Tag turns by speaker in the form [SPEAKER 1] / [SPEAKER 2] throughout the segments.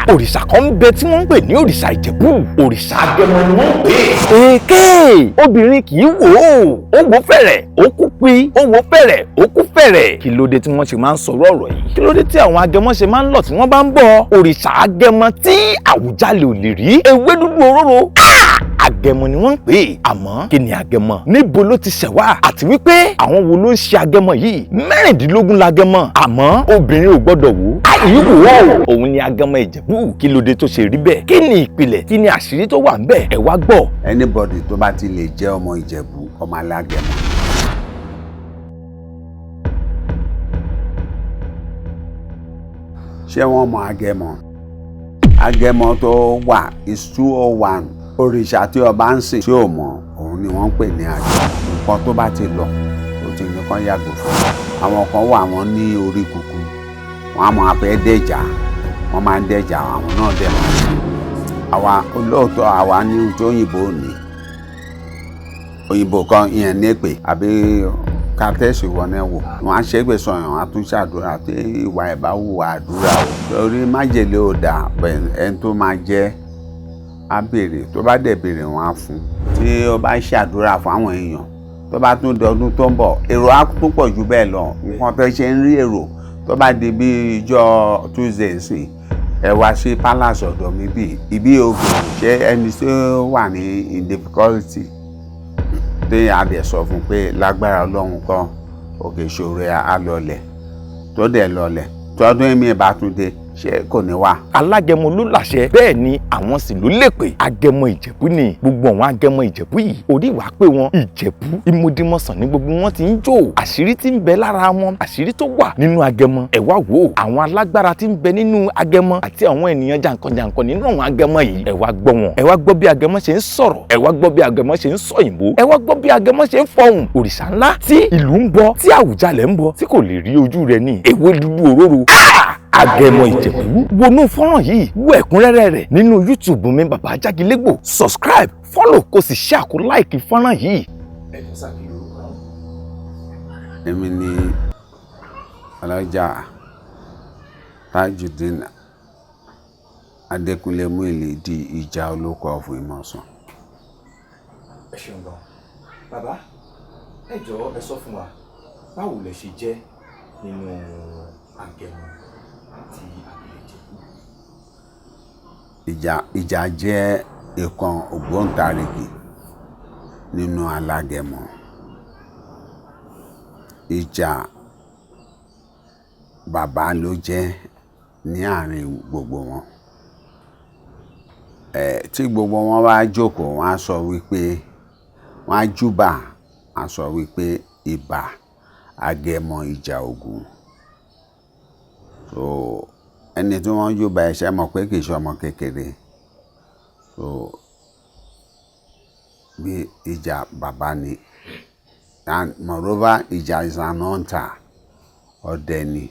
[SPEAKER 1] Òrìṣà kan ń bẹ tí wọ́n ń pè ní òrìṣà Ìjẹ̀bú. Òrìṣà Agẹmọ ni wọ́n ń pè é. Èké obìnrin kì í wò ó, ó wò fẹ̀rẹ̀ ó kú pi, ó wò fẹ̀rẹ̀ ó kú fẹ̀rẹ̀. Kí ló dé tí wọ́n ṣe máa ń sọ̀rọ̀ ọ̀rọ̀ yìí? Kí ló dé tí àwọn Agẹmọ ṣe máa ń lọ tí wọ́n bá ń bọ̀? Òrìṣà Agẹmọ tí Àwùjalè ò lè rí, ewé dúdú òróró, Agẹmọ ni wọ́n ń pè é. Àmọ́ kí ni Agẹmọ? Níbo ló ti ṣẹ̀ wá? Àti wípé àwọn wo ló ń ṣe Agẹmọ yìí? 16 l'Agẹmọ, àmọ́ obìnrin ò gbọ́dọ̀ wò ó. Àyè wò ó, òun ni Agẹmọ Ìjẹ̀bú. Kí ló dé tó ṣe rí bẹ́ẹ̀? Kí ni ìpìlẹ̀? Kí ni àṣírí tó wà ńbẹ̀? Ẹ wá gbọ́.
[SPEAKER 2] Anybody tó bá ti lè jẹ́ ọmọ Ìjẹ̀bú, ọmọ alágẹmọ. Ṣé wọ́n mọ Agẹmọ? Agẹmọ tó wà is 201. Òrìṣà tí ọba ń sìn tí ò mọ̀, òun ni wọ́n ń pè ní Agẹmọ. Nǹkan tó bá ti lọ, ó ti ní kán yàgò fún. Àwọn kan wà, wọ́n ní orí kuku, wọ́n á máa fẹ́ dẹ̀jà, wọ́n máa ń dẹ̀jà, àwọn náà dẹ̀ máa ń sìn. Àwa olóòótọ́, àwa ní ohun tí òyìnbó ní. Òyìnbó kan ìyẹn ní èpè àbí kàtẹ́sì wọn náà wò. Wọ́n á ṣépè sọ̀yàn, wọ́n á tún ṣàdúrà tí ìwà ẹ̀ bá hùwà àdúrà o. Torí májèlé ò dáa, ẹni tó máa jẹ́ á béèrè, tó bá dẹ̀ béèrè wọ́n á fún. Tí ó bá ṣàdúrà fún àwọn èèyàn, tó bá tún di ọdún tó ń bọ̀, èrò á tún pọ̀ ju bẹ́ẹ̀ lọ. Nǹkan tó ṣe ń rí èrò tó bá di bí ijọ́ Tuesday sí, ẹ wá sí palace ọ̀dọ̀ mi bí ibi ògùn. Ṣé ẹni tí ó wà ní in difficulty tí a dẹ̀ sọ fún pé lágbára Ọlọ́run kan òkè ìṣòro á lọlẹ̀, tó dẹ̀ lọlẹ̀, tọdún èmi bá tún dé, ṣé kò ní wà?
[SPEAKER 1] Alágẹmọ ló làṣẹ, bẹ́ẹ̀ ni àwọn sì ló lè pè. Agẹmọ Ìjẹ̀bú ni gbogbo àwọn Agẹmọ Ìjẹ̀bú yìí. Orí ìwà pé wọn Ìjẹ̀bú ìmọdìmọ̀sán ní gbogbo wọn ti ń jó. Àṣírí tí ń bẹ lára wọn, àṣírí tó wà nínú Agẹmọ, ẹ wá wò ó. Àwọn alágbára tí ń bẹ nínú Agẹmọ àti àwọn ènìyàn jàǹkànjàǹkàn nínú àwọn Agẹmọ yìí, ẹ wá gbọ́ wọn. Ẹ wá gbọ́ bí Agẹmọ ṣe ń sọ̀rọ̀, ẹ wá gbọ́ bí Agẹmọ ṣe ń sọ òyìnbó, ẹ wá gbọ́ bí Agẹmọ ṣe ń fọhùn. Òrìṣà ńlá tí ìlú ń bọ, tí Àwùjalẹ̀ ń bọ, tí kò lè rí ojú rẹ̀ ní ewé dúdú òróró, Agẹmọ Ìjẹ̀bú. Wọnú fọ́nrán yìí, wo ẹ̀kúnrẹ́rẹ́ rẹ̀ nínú YouTube mi, Bàbá Jágilégbò. Subscribe, follow, kó sì share, kó like fọ́nrán yìí.
[SPEAKER 2] Èmi ni Alájà Tajudeen Adékúnlé Múìlì di Ìjà Olóko of Ìmọ̀sán.
[SPEAKER 1] Ẹ ṣeun gan bàbá. Ẹ jọ̀ọ́, ẹ sọ fún wa, báwo lẹ ṣe jẹ́ nínú Agẹmọ àti àbílẹ̀ Ìjẹ̀bú?
[SPEAKER 2] Ìjà jẹ́ ìkan ògbóǹtarìgì nínú alágẹmọ. Ìjà bàbá ló jẹ́ ní àárín gbogbo wọn. Tí gbogbo wọn bá jókòó, wọ́n á sọ wípé wọ́n á júbà, á sọ wípé ìbà Agẹmọ Ìjà Ògún. So ẹni tí wọ́n júbà, ẹ ṣe mọ̀ pé kì í ṣe ọmọ kékeré. So bí Ìjà bàbá ni. And moreover, Ìjà is an hunter. Ọdẹ ni.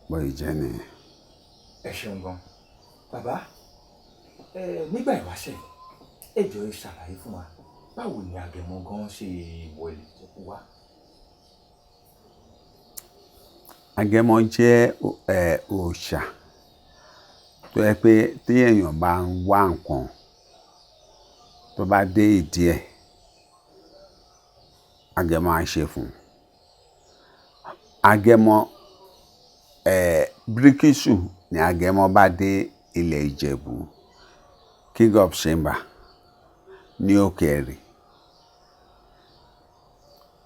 [SPEAKER 2] Bó ṣe jẹ́ nìyẹn.
[SPEAKER 1] Ẹ ṣeun gan bàbá. Ẹ nígbà ìwáṣẹ̀, ẹ jọ̀ọ́, ẹ ṣàlàyé fún wa, báwo ni Agẹmọ gan ṣe wọlé Ìjẹ̀bú wá?
[SPEAKER 2] Agẹmọ jẹ́ òòṣà tó jẹ́ pé tí èèyàn bá ń wá nǹkan, tó bá dé ìdí ẹ̀, Agẹmọ á ṣe fún un. Agẹmọ, Bíríkìsù ni Agẹmọ bá dé ilẹ̀ Ìjẹ̀bú, King of Sheba ní Òkèèrè.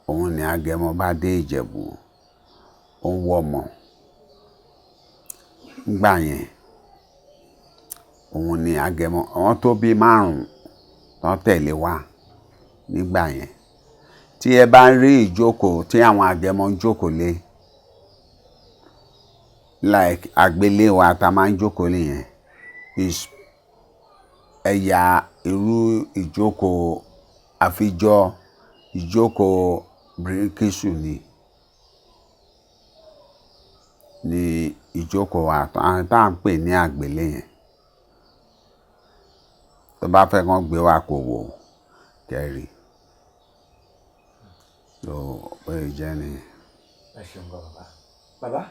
[SPEAKER 2] Òun ni Agẹmọ bá dé Ìjẹ̀bú, ó ń wọ́ ọmọ. Nígbà yẹn, òun ni Agẹmọ, àwọn tó bí márùn-ún tó tẹ̀lé wá nígbà yẹn. Tí ẹ bá ń rí ìjókòó tí àwọn Agẹmọ ń jókòó lé, like àgbélé wa ta máa ń jókòó lé yẹn, is ẹ̀yà irú ìjókòó àfijọ́ ìjókòó Bíríkìsù ni ìjókòó wa tá à ń pè ní àgbélé yẹn. Tó bá fẹ́ kán gbé wa kò wò kẹ́rì. So bó ṣe jẹ́ nìyẹn.
[SPEAKER 1] Ẹ ṣeun gan bàbá. Bàbá,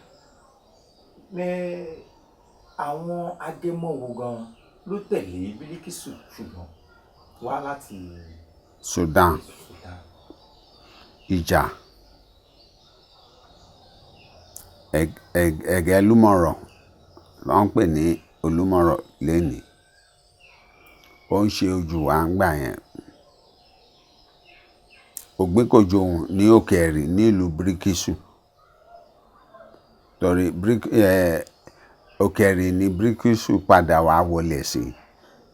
[SPEAKER 1] Ní àwọn agẹmọ wo gan ló tẹ̀lé Bílíkísù ṣùgbọ́n wá láti
[SPEAKER 2] Sudan.
[SPEAKER 1] Sudan?
[SPEAKER 2] Ìjà Ẹ̀gẹ́ Lúmọ̀rọ̀ ló ń pè ní Olúmọ̀rọ̀ lénìí. Ó ń ṣe ojú wa ń gbà yẹn. Ògbínkòjòhùn ní Òkè-Ẹ̀rí nílùú Bíríkìsù. Torí Òkè-Ẹ̀rí ní Bíríkìsù padà wá wọlé sí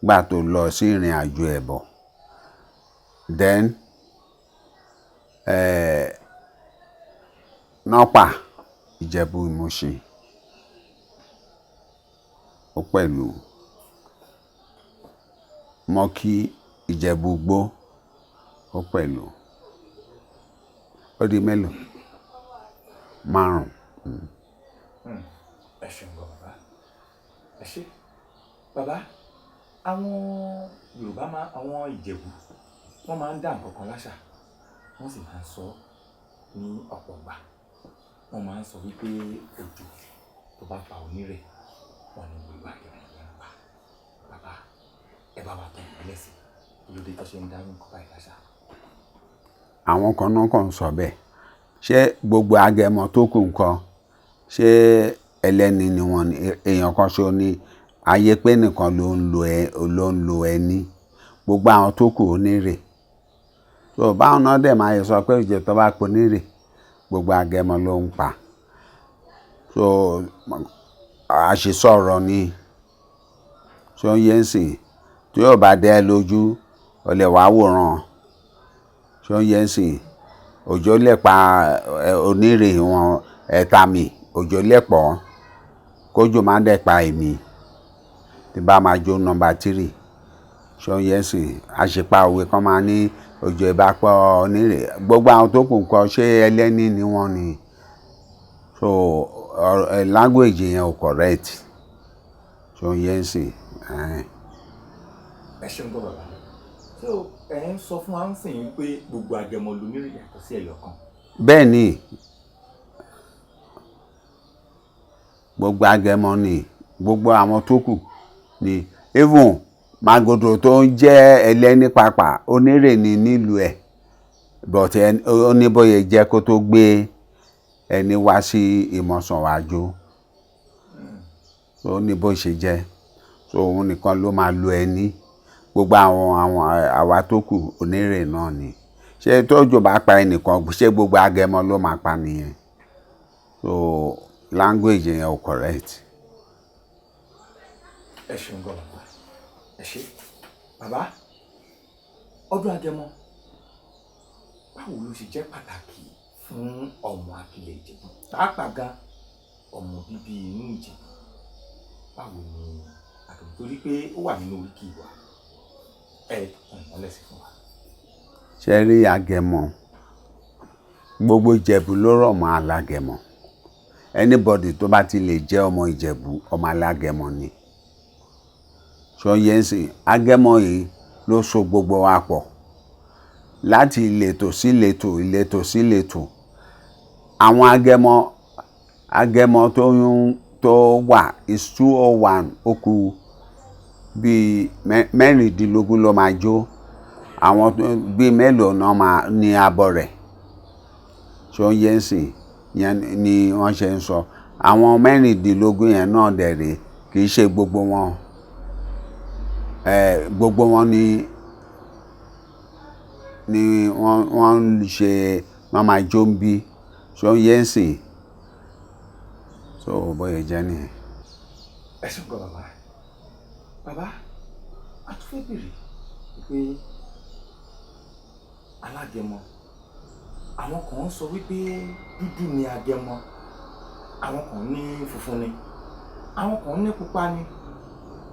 [SPEAKER 2] gbà tó lọ sí ìrìn àjò ẹ̀ bọ̀. Then Nọ́pà Ìjẹ̀bú Ìmúṣin ó pẹ̀lú Mọ́kí Ìjẹ̀bú Igbó ó pẹ̀lú. Ó di mélòó? 5.
[SPEAKER 1] Ẹ ṣeun gan bàbá. Ẹ ṣé bàbá. Àwọn Yorùbá máa, àwọn Ìjẹ̀bú wọ́n máa ń dá nǹkan kan láṣà, wọ́n sì máa ń sọ ní ọ̀pọ̀ ìgbà. Wọ́n máa ń sọ wípé òjò tó bá pa onírè, wọ́n ní gbogbo agẹmọ ló ń pa. Bàbá, ẹ bá wa tàn ìmọ́lẹ̀ sí i. Kí ló dé tó ṣe ń dá nǹkan báyìí láṣà?
[SPEAKER 2] Àwọn kan náà kàn ń sọ bẹ́ẹ̀. Ṣé gbogbo agẹmọ tó kù ńkọ́? Ṣé ẹlẹ́ni ni wọ́n ni? Èèyàn kan ṣo ni ayé pé nìkan ló ń lo ẹ, ló ń lo ẹní. Gbogbo àwọn tó kù onírè. So báwọn náà dẹ̀ máa yẹ sọ pé òjò tó bá pa onírè, gbogbo agẹmọ ló ń pa. So àṣìsọ̀rọ̀ ni. Ṣé ó ń yé ń sìn? Tí yóò bá dẹ́ ẹ lójú, o lè wá wòran. Ṣé ó ń yé ń sìn? Òjò lè pa onírè wọn ẹ̀ta mi, òjò lè pọ̀. Kójò má dẹ̀ pa èmi. Tí bá máa jó nọ́mbà 3. Ṣé ó ń yé ń sìn? Àṣìpa òwe kan máa ní òjò ìbá pọ̀ onírè. Gbogbo àwọn tó kù ńkọ́ ṣé ẹlẹ́ni ni wọ́n ni? So language yẹn ò correct. Ṣé ó ń yé ń sìn?
[SPEAKER 1] Ẹ ṣeun gan bàbá. So ẹ ń sọ fún wa ń sìn pé gbogbo agẹmọ lonírè yàtọ̀ sí ẹyọ kan.
[SPEAKER 2] Bẹ́ẹ̀ ni, gbogbo agẹmọ ni, gbogbo àwọn tó kù ni. Even Magodo tó ń jẹ́ ẹlẹ́ni pàápàá onírè ni nílùú ẹ̀, but ó ní bóyá jẹ́ kó tó gbé ẹni wá sí Ìmọ̀sàn wá jó. Ó ní bó ṣe jẹ́. So òun nìkan ló máa lo ẹni. Gbogbo àwọn àwa tó kù onírè náà ni. Ṣé tójò bá pa ẹnìkan, ṣé gbogbo agẹmọ ló máa pa nìyẹn? So language yẹn ò correct.
[SPEAKER 1] Ẹ ṣeun gan bàbá. Ẹ ṣé bàbá. Ọdún agẹmọ, báwo ló ṣe jẹ́ pàtàkì fún ọmọ Akilẹ̀ Ìjẹ̀bú, pàápàá gan ọmọ bíbí inú Ìjẹ̀bú? Báwo ni agẹmọ, torí pé ó wà nínú oríkì wa, ẹ tàn ìmọ́lẹ̀ sí fún wa.
[SPEAKER 2] Ṣé rí agẹmọ? Gbogbo Ìjẹ̀bú ló rọ̀ mọ́ alágẹmọ. Anybody tó bá ti lè jẹ́ ọmọ Ìjẹ̀bú, ọmọ alágẹmọ ni. Ṣé ó yé ń sìn? Agẹmọ yìí ló so gbogbo wa pọ̀ láti ìletò sí ìletò, ìletò sí ìletò. Àwọn agẹmọ tó wà is 201, ó kù bí 16 ló máa jó. Àwọn bí mélòó náà máa ní abọ́ rẹ̀. Ṣé ó yé ń sìn? Yẹn ni wọ́n ṣe ń sọ. Àwọn 16 yẹn náà dẹ̀ rè, kì í ṣe gbogbo wọn. Gbogbo wọn ni wọ́n ń ṣe, wọ́n máa jó ń bí. Ṣé ó yé ń sìn? So bóyá jẹ́ nìyẹn.
[SPEAKER 1] Ẹ ṣeun gan bàbá. Bàbá, a tún fẹ́ bèrè pé alágẹmọ, àwọn kan ń sọ wípé dúdú ni agẹmọ, àwọn kan ní funfun ni, àwọn kan ní pupa ni,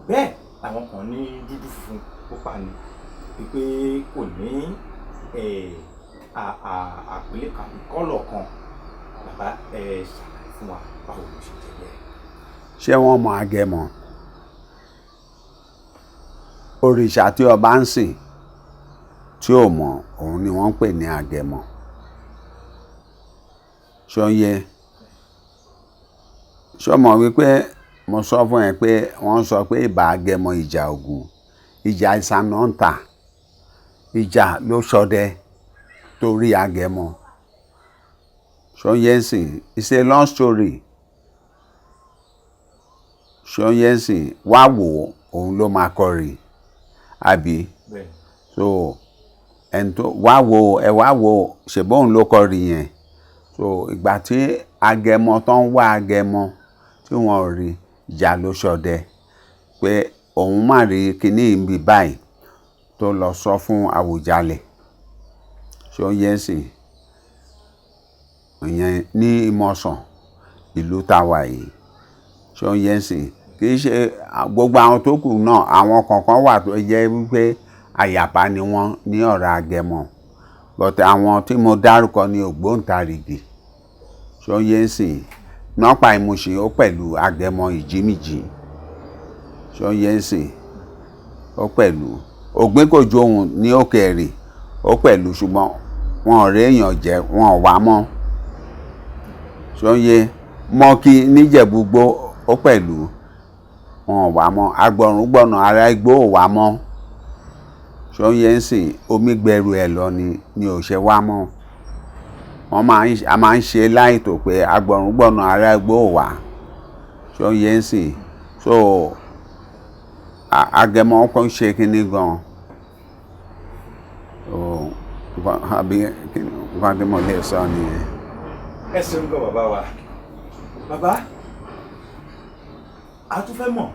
[SPEAKER 1] bẹ́ẹ̀ àwọn kan ní dúdú funfun pupa ni, wípé kò ní àpèlé kan àbí kọ́lọ̀ kan. Bàbá, ẹ ṣàlàyé fún wa báwo ló ṣe jẹ́ bẹ́ẹ̀.
[SPEAKER 2] Ṣé wọ́n mọ agẹmọ? Òrìṣà tí ọba ń sìn tí ò mọ̀, òun ni wọ́n ń pè ní agẹmọ. Ṣé ó yé? Ṣọmọ wípé mo sọ fún ẹ pé wọ́n sọ pé ìbà Agẹmọ ìjà Ògún, ìjà ìsànà ń tà, ìjà ló ṣọdẹ torí Agẹmọ. Ṣọyẹ́sìn, it's a long story. Ṣọyẹ́sìn, wá wò ó, òun ló máa kọrin àbí? So ẹni tó wá wò ó, ẹ wá wò ó, ṣèbóun ló kọrin yẹn. So ìgbà tí Agẹmọ tó ń wá Agẹmọ tí wọ́n ò rí, ìjà ló ṣọdẹ pé òun má rí kinní ibi báyìí tó lọ sọ fún Àwùjalẹ̀. Ṣọyẹ́sìn, ìyẹn ní Ìmọ̀sàn, ìlú tá wà yìí. Ṣọyẹ́sìn, kì í ṣe gbogbo àwọn tó kù náà, àwọn kọ̀ọ̀kan wà tó jẹ́ wípé àyàbá ni wọ́n ní ọ̀rọ̀ Agẹmọ, but àwọn tí mo dárúkọ ní ògbóǹtarìgì. Ṣọyẹ́sìn, nọ́pà Ìmúṣin ó pẹ̀lú Agẹmọ Ìjímìjí. Ṣọyẹ́sìn ó pẹ̀lú Ògbínkòjòhùn ní Òkèèrè ó pẹ̀lú, ṣùgbọ́n wọn ò rí èèyàn jẹ, wọn ò wá mọ́. Ṣọyẹ́ Mọ́kí níjẹ̀búgbó ó pẹ̀lú, wọn ò wá mọ́. Agbọ̀rúngbọ̀nà ará igbó ò wá mọ́. Ṣọyẹ́sìn, omi gbẹrù ẹ̀ lọ ni ò ṣe wá mọ́. Wọ́n máa ń, a máa ń ṣe láìtò pé agbọ̀rúngbọ̀nà ará igbó ò wá. Ṣọyẹ́sìn, so Agẹmọ kan ṣe kinní gan. Àbí nǹkan tí mo lè sọ nìyẹn.
[SPEAKER 1] Ẹ ṣeun gan bàbá wa. Bàbá, a tún fẹ́ mọ̀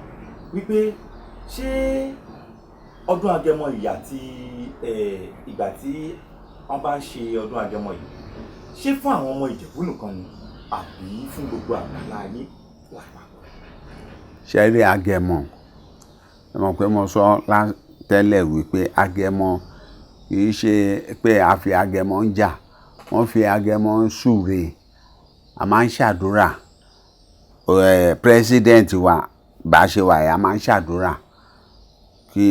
[SPEAKER 1] wípé ṣé ọdún Agẹmọ yìí àti ìgbà tí wọ́n bá ń ṣe ọdún Agẹmọ yìí, ṣé fún àwọn ọmọ Ìjẹ̀bú nìkan ni àbí fún gbogbo àgbàlá ayé lápapọ̀?
[SPEAKER 2] Ṣé rí Agẹmọ? Ẹ mọ̀ pé mo sọ tẹ́lẹ̀ wípé Agẹmọ kì í ṣe pé a fi Agẹmọ ń jà, wọ́n fi Agẹmọ ń súre. A máa ń ṣàdúrà. President wa bá ṣe wà yìí, a máa ń ṣàdúrà kí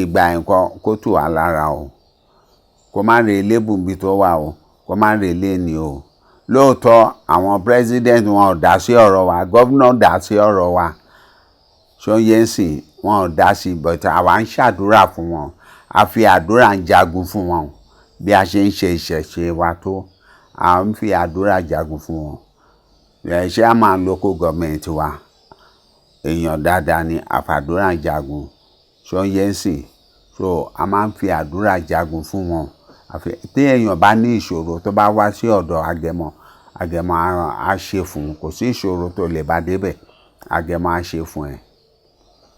[SPEAKER 2] ìgbà nǹkan kó tù wá lára o, kó má re ilé bùnbi tó wà o, kó má re ilé ni o. Lóòótọ́ àwọn president wọn ò dá sí ọ̀rọ̀ wa, governor dá sí ọ̀rọ̀ wa. Ṣọyẹ́sìn, wọn ò dá sí, but àwa ń ṣàdúrà fún wọn. A fi àdúrà ń jagun fún wọn. Bí a ṣe ń ṣe ìṣẹ̀ṣe wa tó, à ń fi àdúrà jagun fún wọn. Ṣé a máa local government wa? Èèyàn dáadáa ni, àfàdúrà ń jagun. Ṣọyẹ́sìn, so a máa ń fi àdúrà jagun fún wọn. Tí èèyàn bá ní ìṣòro tó bá wá sí ọ̀dọ̀ Agẹmọ, Agẹmọ á ṣe fún un. Kò sí ìṣòro tó lè bá dé bẹ̀, Agẹmọ á ṣe fún ẹ.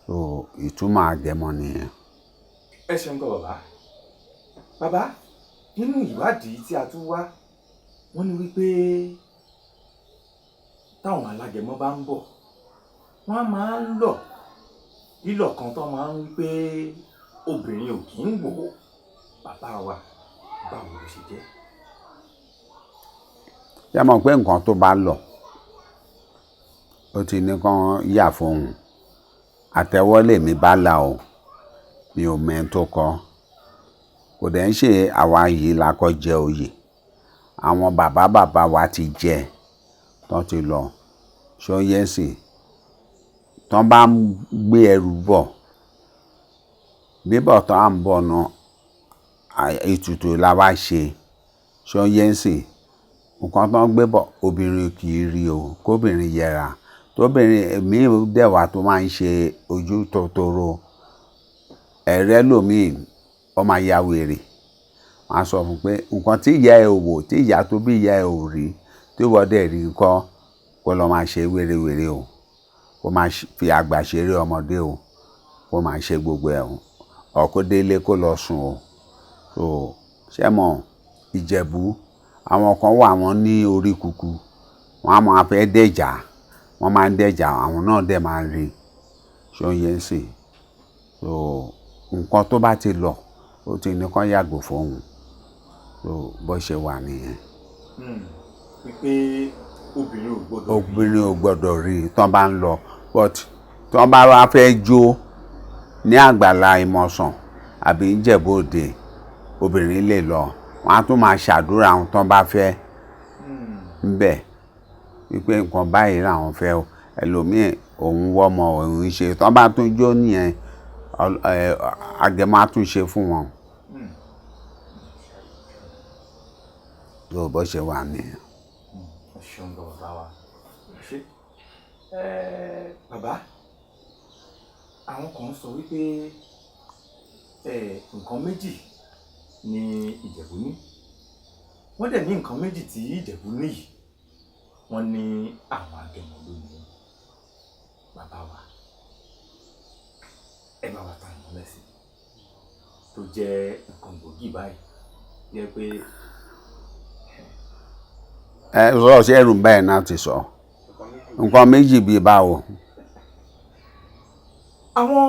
[SPEAKER 2] So ìtumọ̀ Agẹmọ nìyẹn.
[SPEAKER 1] Ẹ ṣeun gan bàbá. Bàbá, nínú ìwádìí tí a tún wá, wọ́n ní wípé táwọn alágẹmọ bá ń bọ̀, wọ́n á máa ń lọ̀ lílọ̀ kan tó máa ń wípé obìnrin ò kí ń wò ó. Bàbá wa, báwo ló ṣe jẹ́?
[SPEAKER 2] Ṣé ẹ mọ̀ pé nǹkan tó bá lọ̀, ó ti ní kán yà fún òun. Àtẹ́wọ́ lèmi bá là o, mi ò mọ ẹni tó kọ́. Kò dẹ̀ ń ṣe àwa yìí la kọ́ jẹ oyè. Àwọn bàbá bàbá wa ti jẹ, tán ti lọ. Ṣọyẹ́sìn, tán bá ń gbé ẹrù bọ̀, bíbọ̀ tán à ń bọ̀ náà, ètùtù la wá ṣe. Ṣọyẹ́sìn, nǹkan tán gbé bọ̀, obìnrin kì í rí o, kóbìnrin yẹra. Tóbìnrin míì dẹ̀ wà tó máa ń ṣe ojú tòtòrò. Ẹ̀rẹ́ lòmíì, ó máa ya wèrè. Wọ́n á sọ fún un pé nǹkan tí ìyá ẹ ò wò, tí ìyá tó bí ìyá ẹ ò rí, tí ìwọ dẹ̀ rí ńkọ́, kó lọ máa ṣe wérewère o. Kó máa fi àgbà ṣeré ọmọdé o. Kó máa ṣe gbogbo ẹ̀ o. Or kó délé kó lọ sùn o. So ṣé mọ̀, Ìjẹ̀bú, àwọn kan wà wọ́n ní orí kuku. Wọ́n á máa fẹ́ dẹ̀jà. Wọ́n máa ń dẹ̀jà, àwọn náà dẹ̀ máa ń rí. Ṣọyẹ́sìn, so nǹkan tó bá ti lọ, ó ti ní kán yàgò fún òun. So bó ṣe wà nìyẹn.
[SPEAKER 1] Wípé obìnrin ò gbọdọ̀ rí.
[SPEAKER 2] Obìnrin ò gbọdọ̀ rí tán bá ń lọ. But tán bá wá fẹ́ jó ní àgbàlá Ìmọ̀sàn àbí Ìjẹ̀bú Òde, obìnrin lè lọ. Wọ́n á tún máa ṣàdúrà ohun tán bá fẹ́ ńbẹ̀. Wípé nǹkan báyìí làwọn fẹ́ o. Ẹlòmíì òun wọ́mọ òun ṣe. Tán bá tún jó nìyẹn, agẹmọ á tún ṣe fún wọn. Tó bó ṣe wà nìyẹn.
[SPEAKER 1] Ẹ ṣeun gan bàbá wa. Ṣé bàbá, àwọn kan sọ wípé nǹkan méjì ni Ìjẹ̀bú ní. Wọ́n dẹ̀ ní nǹkan méjì tí Ìjẹ̀bú ní yìí. Wọ́n ní àwọn agẹmọ ló ní. Bàbá wa, ẹ bá wa tan ìmọ́lẹ̀ sí tó jẹ́ nǹkan gbòógì báyìí. Jẹ́ pé
[SPEAKER 2] Ẹ sọ ṣé ẹrù bẹ́ẹ̀ náà ti sọ. Nǹkan méjì bíi báwo.
[SPEAKER 1] Àwọn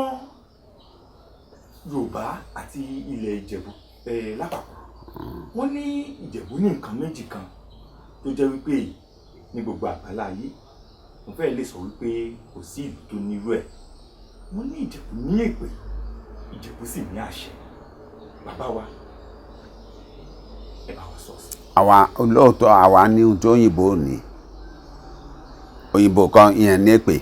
[SPEAKER 1] Yorùbá àti ilẹ̀ Ìjẹ̀bú lápapọ̀, wọ́n ní Ìjẹ̀bú ní nǹkan méjì kan tó jẹ́ wípé ní gbogbo àgbáláyé ayé, mo fẹ́ lè sọ wípé kò sí ìlú tó nírú ẹ̀. Wọ́n ní Ìjẹ̀bú ní èpè, Ìjẹ̀bú sì ní àṣẹ. Bàbá wa, ẹ bá wa sọ sí.
[SPEAKER 2] Àwa lóòótọ́ àwa ní ohun tí òyìnbó ní. Òyìnbó kan ìyẹn ní èpè.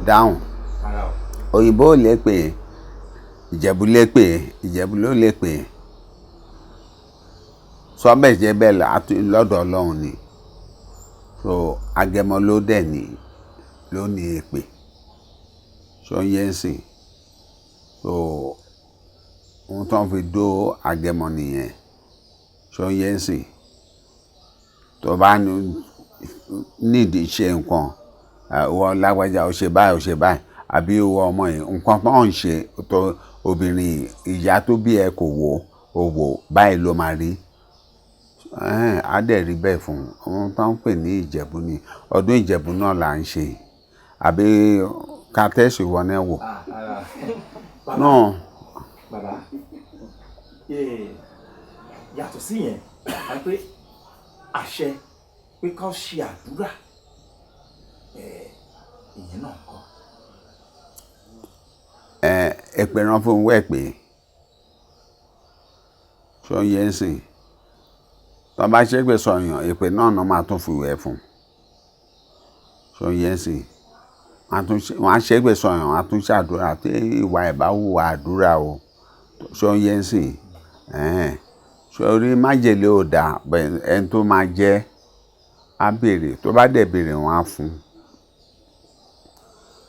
[SPEAKER 2] Dáhùn.
[SPEAKER 1] Rárá o.
[SPEAKER 2] Òyìnbó ò lè pè, Ìjẹ̀bú lè pè, Ìjẹ̀bú ló lè pè. Sọ bẹ́ẹ̀ jẹ́ bẹ́ẹ̀ lọ́dọ̀ Ọlọ́run ni. So agẹmọ ló dẹ̀ ní, ló ní èpè. Ṣó ń yé ń sìn? So ohun tó ń fi dó agẹmọ nìyẹn. Ṣó ń yé ń sìn? Tó bá nídìí ṣe nǹkan, ìwọ lágbájá ó ṣe báyìí, ó ṣe báyìí, àbí ìwọ ọmọ yìí, nǹkan tó ń ṣe tó obìnrin ìyá tó bí ẹ kò wò, ó wò báyìí ló máa rí. Á dẹ̀ rí bẹ́ẹ̀ fún un. Ohun tó ń pè ní Ìjẹ̀bú ni. Ọdún Ìjẹ̀bú náà là ń ṣe. Àbí ká tẹ̀sí wọn náà wò.
[SPEAKER 1] Bàbá, bàbá, yàtọ̀ sí yẹn, a pé àṣẹ pé ká ṣe àdúrà, ìyẹn náà kọ́.
[SPEAKER 2] Èpè rán fún wẹ̀ pé ṣó ń yé ń sìn. Tọ́ bá ṣépè sọ̀yàn, èpè náà náà máa tún fi wẹ̀ fún. Ṣó ń yé ń sìn? Wọ́n á ṣépè sọ̀yàn, wọ́n á tún ṣàdúrà tí ìwà ẹ̀ bá wùwà àdúrà o. Ṣó ń yé ń sìn? Sórí májèlé ò dáa, ẹni tó máa jẹ́ á béèrè, tó bá dẹ̀ béèrè wọ́n á fún un.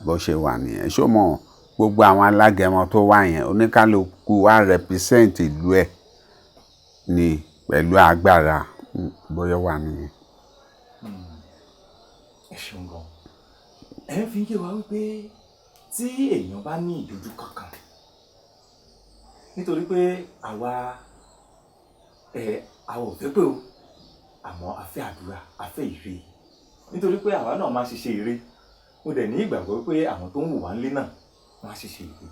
[SPEAKER 2] Bó ṣe wà nìyẹn. Ṣó mọ̀ gbogbo àwọn alágẹmọ tó wà yẹn, oníkálukú wá represent ìlú ẹ̀ ni pẹ̀lú agbára bóyá wà nìyẹn.
[SPEAKER 1] Ẹ ṣeun gan. Ẹ ń fi yé wa wípé tí èèyàn bá ní ìdojúkọ kan, nítorí pé àwa àwa ò fẹ́ pé o, àmọ́ a fẹ́ àdúrà, a fẹ́ ire. Nítorí pé àwa náà máa ṣiṣẹ́ ire. Mo dẹ̀ ní ìgbàgbọ́ pé àwọn tó ń wò wá nílé náà máa ṣiṣẹ́ ire.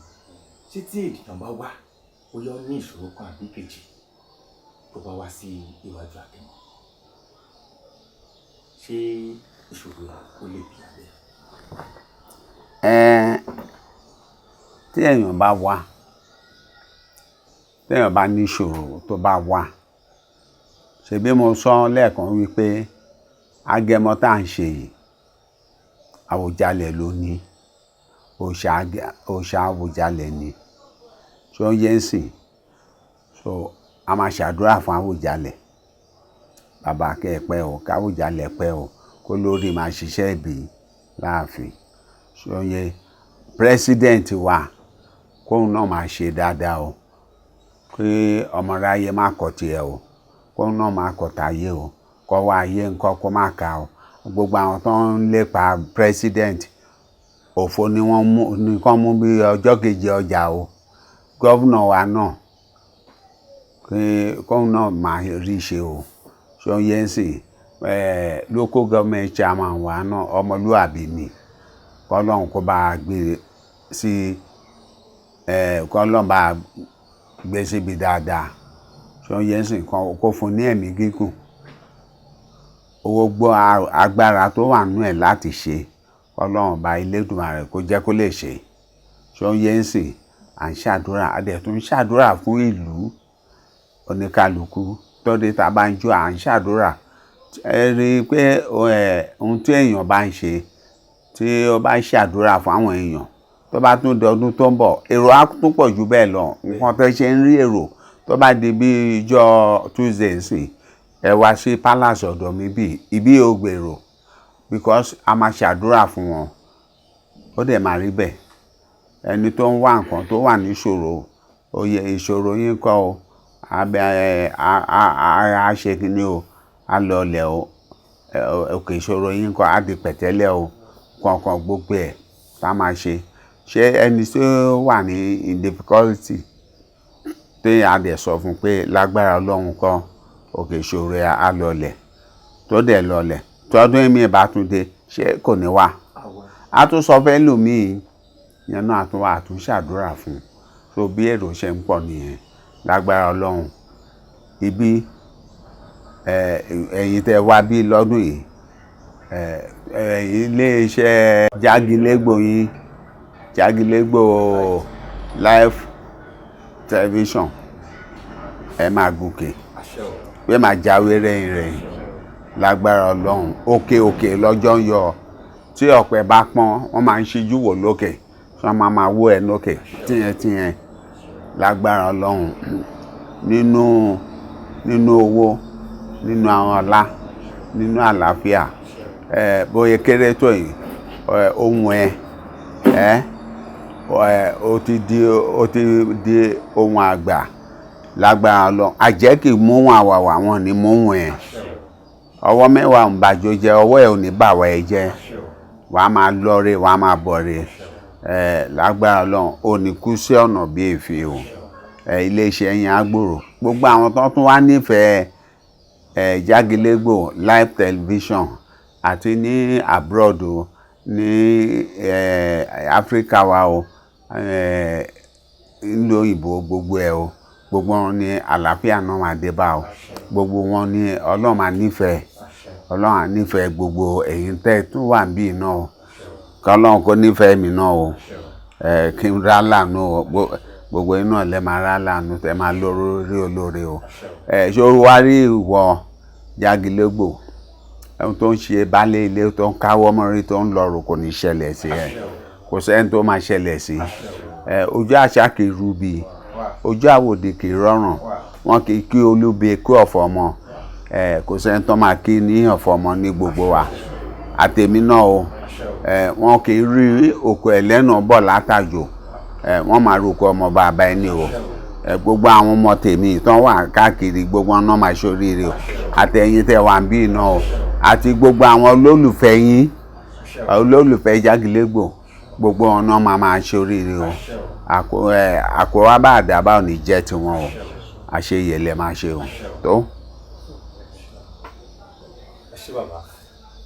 [SPEAKER 1] Ṣé tí ènìyàn bá wá, bóyá ó ní ìṣòro kan àbí kejì tó bá wá sí iwájú agẹmọ, ṣé ìṣòro ó lè bí abẹ́?
[SPEAKER 2] Tí èèyàn bá wá, tí èèyàn bá ní ìṣòro tó bá wá, ṣebí mo sọ lẹ́ẹ̀kan wípé agẹmọ tá à ń ṣe yìí, Àwùjalẹ̀ ló ní, òòṣà Àwùjalẹ̀ ni. Ṣó ń yé ń sìn? So a máa ṣàdúrà fún Àwùjalẹ̀. Bàbá kẹ́ ẹ pẹ́ o, káwùjalẹ̀ pẹ́ o, kó lórí máa ṣiṣẹ́ ìbí láàfin. Ṣó ń yé? President wa kóun náà máa ṣe dáadáa o. Kí ọmọ aráyé má kọ̀ tiẹ̀ o, kóun náà má kọ̀ táyé o, kó wá ayé ńkọ́ kó má ka o. Gbogbo àwọn tó ń lépa president, òfo ni wọ́n mú, ní kán mú bí ọjọ́ kejì ọjà o. Governor wa náà kí kóun náà máa rí ṣe o. Ṣó ń yé ń sìn? Local government chairman wa náà ọmọlúàbí ni. Kọ́lọ́hun kó bá gbé sí, kọ́lọ́hun bá gbé síbi dáadáa. Ṣó ń yé ń sìn? Kó fún ní ẹ̀mí gígùn. Gbogbo agbára tó wà nínú ẹ̀ láti ṣe, kọ́lọ́hun bá Elédùmarè kó jẹ́ kó lè ṣe. Ṣó ń yé ń sìn? À ń ṣàdúrà, a dẹ̀ tún ń ṣàdúrà fún ìlú oníkálukú. Tọ́dé tá bá ń jó, à ń ṣàdúrà Ẹ rí i pé ohun tí èèyàn bá ń ṣe, tí ó bá ṣàdúrà fún àwọn èèyàn, tó bá tún di ọdún tó ń bọ̀, èrò á tún pọ̀ jù bẹ́ẹ̀ lọ. Nǹkan tó ṣe ń rí èrò, tó bá di bí ijọ́ Tuesday sí, ẹ wá sí palace ọ̀dọ̀ mi bí ibi ò gbèrò, because a máa ṣàdúrà fún wọn, ó dẹ̀ máa rí bẹ́ẹ̀. Ẹni tó ń wá nǹkan, tó wà níṣòro, oyè ìṣòro yín kọ́ o, abẹ a ṣe kínní o, a lọlẹ̀ o, òkè ìṣòro yín kọ́ á di pẹ̀tẹ́lẹ̀ o, kọ̀ọ̀kan gbogbo ẹ̀ tá a máa ṣe. Ṣé ẹni tó wà ní in difficulty, tí a dẹ̀ sọ fún pé lágbára Ọlọ́run kọ́, òkè ìṣòro ẹ̀ á lọlẹ̀, tó dẹ̀ lọlẹ̀, tọdún mi bá tún dé, ṣé kò ní wá? A tún sọ fẹ́ lòmíì yẹn náà, a tún wá, a tún ṣàdúrà fún un. So bí èrò ṣe ń pọ̀ nìyẹn. Lágbára Ọlọ́run, ibi ẹ̀yin tẹ́ wá bí lọ́dún yìí, iléeṣẹ́ Jágilégbò yín, Jágilégbò Live Television, ẹ máa gòkè, pé máa jáwé rẹ̀yìn rẹ̀yìn lágbára Ọlọ́run. Òkè òkè lọ́jọ́ ń yọ. Tí ọ̀pẹ bá pọ́n, wọ́n máa ń ṣíjú wò lókè, tí wọ́n máa máa wó ẹ lókè tíyẹn tíyẹn lágbára Ọlọ́run. Nínú owó, nínú àwọn ọlá, nínú àlàáfíà, ẹ bóyá kéré tó yìí, ohun ẹ ẹ ó ti di ohun àgbà lágbára Ọlọ́run. Àjẹ́ kì í móhun àwàwà, wọn ní móhun ẹ. Ọwọ́ mẹ́wàá ń bàjọ́ jẹ́, ọwọ́ ẹ ò ní bàwọ̀ ẹ jẹ́. Wàá máa lọ́re, wàá máa bọ̀re ẹ lágbára Ọlọ́run. Ò ní kú sí ọ̀nà bí èéfín o. Ẹ iléeṣẹ́ yẹn á gbòòrò. Gbogbo àwọn tó tún wá nífẹ̀ẹ́ ẹ Jágilégbò Live Television, àti ní abroad o, ní Áfíríkà wa o, ìlú òyìnbó, gbogbo ẹ o, gbogbo wọn ní àlàáfíà náà máa dé bá o. Gbogbo wọn ní Ọlọ́run máa nífẹ̀ẹ́, Ọlọ́run á nífẹ̀ẹ́ gbogbo ẹ̀yin tẹ́ tún wà níbí náà o. Kọ́lọ́run kó nífẹ̀ẹ́ mi náà o, ẹ kí n rá láàánú o. Gbogbo inú ẹ̀ lẹ́ máa rá láàánú, tẹ́ máa lórí olóore o. Ẹ ṣé o wá rí ìwọ Jágilégbò, ohun tó ń ṣe baálé ilé tó ń káwọ́ mọ́rí, tó ń lọ́rùn, kò ní ṣẹlẹ̀ sí ẹ. Kò sẹ́ni tó máa ṣẹlẹ̀ sí ẹ. Ojú àṣà kì í rúbi, ojú àwòdì kì í rọrùn, wọn kì í kí olúbi kú ọ̀fọ̀ ọmọ ẹ. Kò sẹ́ni tó máa kí ní ọ̀fọ̀ ọmọ ní gbogbo wa, àtèmi náà o. Ẹ wọn kì í rí òkú ẹlẹ́nu bọ̀ látàjò, ẹ wọ́n máa rúkọ ọmọ bàbá ẹni o. Ẹ gbogbo àwọn ọmọ tèmi tán wà káàkiri, gbogbo wọn náà máa ṣoríire o, àtẹ̀yin tẹ́ wà ń bí náà o, àti gbogbo àwọn olólùfẹ́ yín, olólùfẹ́ Jágilégbò, gbogbo wọn náà máa máa ṣoríire o. Àkówá bá àdábà ò ní jẹ́ tiwọn o. Àṣeyẹ lẹ máa ṣe o tó.
[SPEAKER 1] Ẹ ṣé bàbá.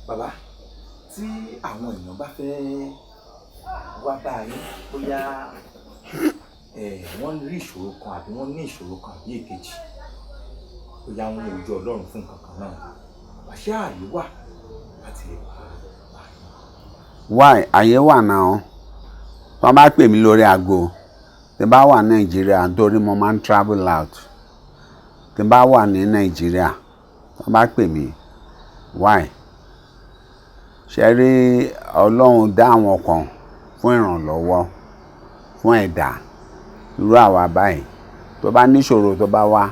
[SPEAKER 1] Bàbá, tí àwọn èèyàn bá fẹ́ wá bá yín, bóyá wọ́n rí ìṣòro kan àbí wọ́n ní ìṣòro kan àbí èkejì, bóyá wọ́n ní ojú Ọlọ́run fún nǹkan kan náà, àṣé ààyè wà láti lè wá bá yín?
[SPEAKER 2] Why, àyè wà náà. Wọ́n bá pè mí lórí aago, tí n bá wà Nàìjíríà, nítorí mo máa ń travel out, tí n bá wà ní Nàìjíríà, wọ́n bá pè mí, why, ṣe rí Ọlọ́run dá àwọn kan fún ìrànlọ́wọ́ fún ẹ̀dá irú àwa báyìí. Tó bá níṣòro, tó bá wá,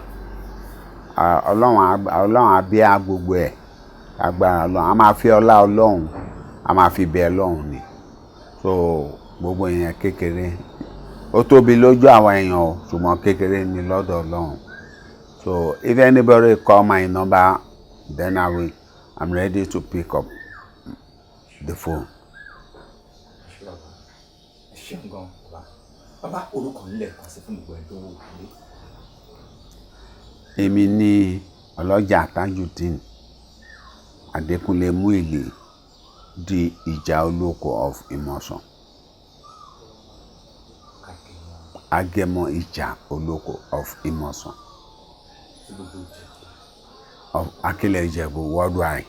[SPEAKER 2] Ọlọ́run á bí á gbogbo ẹ̀. Agbára Ọlọ́run, a máa fi ọlá Ọlọ́run, a máa fi bẹ Ọlọ́run ni. So gbogbo yẹn kékeré, ó tóbi lójú àwọn èèyàn o, ṣùgbọ́n kékeré ni lọ́dọ̀ Ọlọ́run. So if anybody call my number, then I'm ready to pick up the phone.
[SPEAKER 1] Ẹ ṣé bàbá, ẹ ṣeun gan bàbá. Bàbá, orúkọ nílẹ̀ kan sí fún gbogbo ẹni tó wò wọlé.
[SPEAKER 2] Èmi ní Ọlọ́jà Tajudeen Adékúnlé Múìlì, di Ìjà Olóko of Ìmọ̀sán.
[SPEAKER 1] Agẹmọ.
[SPEAKER 2] Agẹmọ Ìjà Olóko of Ìmọ̀sán
[SPEAKER 1] tí gbogbo Ìjẹ̀bú
[SPEAKER 2] of Akílẹ̀ Ìjẹ̀bú worldwide.